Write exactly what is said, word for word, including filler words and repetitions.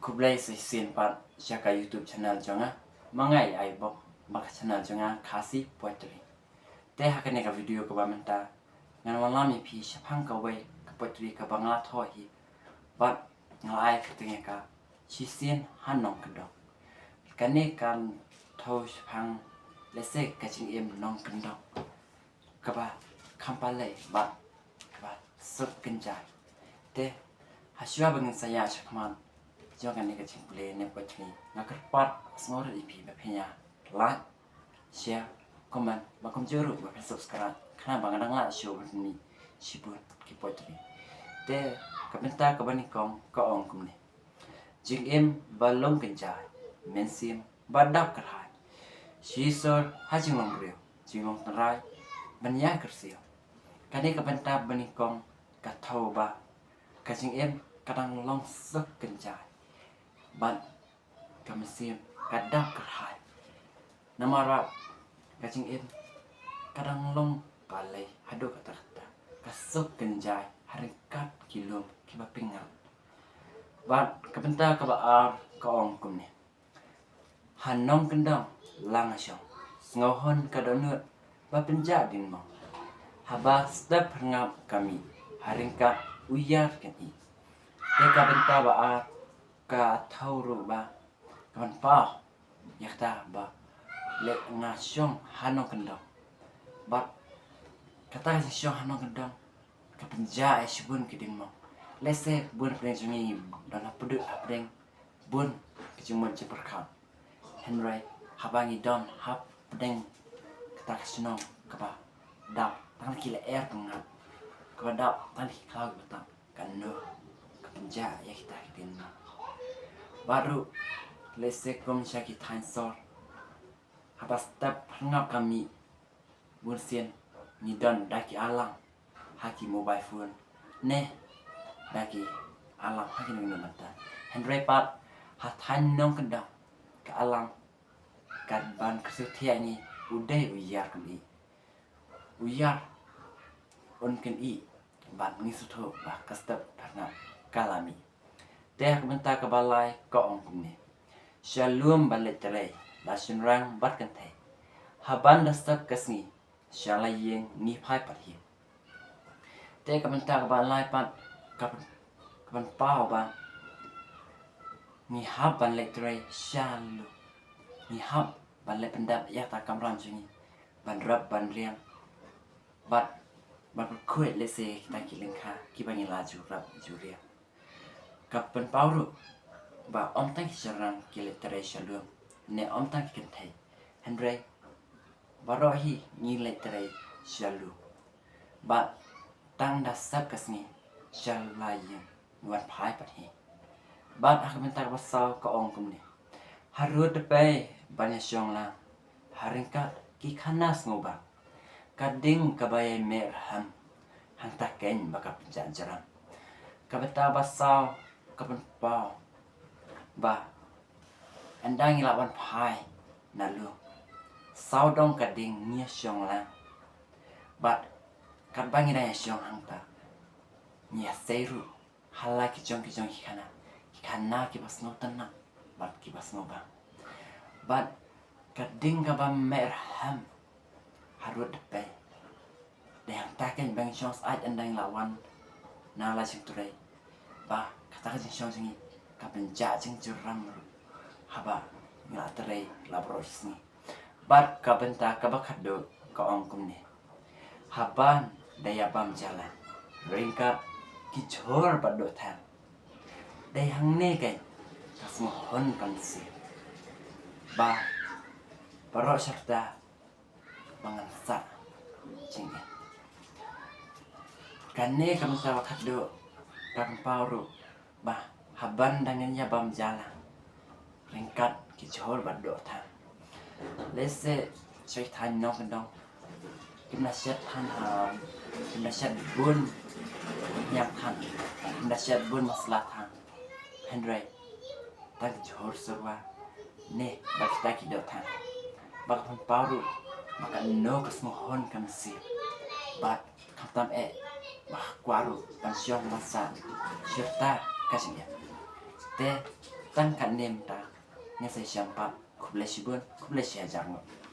Khublei sa shisien pat sha ka YouTube channel jong nga. Ma nga i Aibok, bad ka channel jong nga Khasi Poetry. Te ha kane ka video kaba mynta ngan wallam ïa phi shaphang kawei ka poetry kaba nga la thoh hi, bad nga la ai kyrteng ïa ka Shisien ha Nongkyndong. Kane kan thew shaphang lehse ka jingim nongkyndong kaba kham palei bad kaba suk kynjai. Te hashwa ba ngin sa ïaid shakhmat jong kane ka jingpule ne poetry, nga kyrpad sngewrit ïa phi ba phin ïa like, share, comment, bad kumjuh ruh ba phin subscribe, khnang ba nga dang lah shuh ban pyni shibun ki poetry. Te ka bynta kaba nyngkong ka ong kumne. Jingim ba long kynjai, mynsiem ba dap kyrhai. Shisha ha jinglong briew, jinglong tynrai ban ïa kyrsiew. Kane ka bynta ba nyngkong ka thew ba ka jingim ka dang long suk kynjai, bad ka mynsiem ka dap kyrhai. Namar ba ka jingim ka dang long palei haduh katta katta, ka suk kynjai ha ryngkat ki lum kiba pyngngad. Bad ka bynta kaba ar ka ong kumne. Ha Nongkyndong la nga shong, sngewhun ka dohnud ba pynjah dien mong. Haba step pyrngap ka mih, ha ryngkat u Ïar kan ih. Te ka bynta ba ar ka thew ruh ba ka ban paw ïa kata ba leh nga shong ha Nongkyndong. Bad kata ka jingshong ha Nongkyndong ka pynjah ïa shibun ki dien mong. Lehse bun hapdeng jong ngi don hapdeng, hapdeng bun ki jingmut jingpyrkhat. Hynrei haba ngi don hapdeng kata ka shnong kaba dap tang da ki lyer pyngngad, kaba dap tang da ki khlaw kiba tap, kano ka pynjah ïa kita ki dien mong. Bad ruh lehse kum sha ki thaiñ sor, haba step pyrngap ka mih, bunsien ngi don da ki alarm ha ki mobile phone ne da ki alarm ha kino kino bynta. Hynrei pat ha thaiñ Nongkyndong ka alarm ka ban kyrsiew thiah ïa ngi u dei u Ïar kan ih. U Ïar un kan ih bad ngi sngewthuh ba ka step pyrngap ka la mih. Te ha ka bynta kaba lai ka ong kumne. Sha lum ban leit trei, la shynrang bad kynthei. Haba da step ka sngi, sha la ïing ngi phai pat hi. Te ka bynta kaba lai pat ka, ka ban paw ba ngi hap ban leit trei sha lum. Ngi hap ban leit pyndap ïa kata ka kamram jong ngi, ban rep ban riang, bad ban pyrkhuid lehse kita ki lyngkha kiba ngi la ju rep ju riang. Ka pynpaw ruh ba ym tang ki shynrang ki leit trei sha lum ne ym tang ki kynthei, hynrei baroh hi ngi leit trei sha lum. Bad tang da step ka sngi sha la ïing ngi wan phai pat hi. Bad ha ka bynta kaba saw ka ong kumne. Harud da pei ban ïa shong lang ha ryngkat ki khana sngewbang. Ka ding kaba ïai meh rhem, hangta keiñ ba ka pynjah jrang. Ka bynta ba saw ka pynpaw ba ynda ngi la wan phai na lum, sawdong ka ding ngi ïa shong lang. Bad katba ngi dang ïa shong hangta, ngi ïa sei ruh ha la ki jong ki jong ki khana, ki khana kiba sngewtynnat bad kiba sngewbang. Bad ka ding kaba meh rhem harud da pei. Dei hangta keiñ ba ngi shong syaid ynda ngi la wan na la jingtrei, ba kata ka jingshong jong ngi ka pynjah jingjyrram ruh haba ngi la trei la baroh shi sngi. Bad ka bynta kaba khatduh ka ong kumne. Haba da ïa bam jalan ryngkat ki jhur bad dohthang. Dei hangne keiñ ka sngewhun ka mynsiem ba baroh shata ba ngan sah jingim. Kane ka bynta ba khatduh ka pynpaw ruh ba haba da ngin ïa bam jalan ryngkat ki jhur bad dohthang. Lehse sha ki thaiñ Nongkyndong kim da shet than ha, kim da shet bun ñiangthan, kim da shet bun masla than. Hynrei tang ki jhur surwa ne bad kita ki dohthang ba ka pynpaw ruh ba kano ka sngewhun ka mynsiem. Bad khamtam eh ba kwah ruh ban shong ban sah shirta ka jingim. Te Tang katne mynta, nga sa sngewbha. Khublei shibun, khublei shihajar ngut.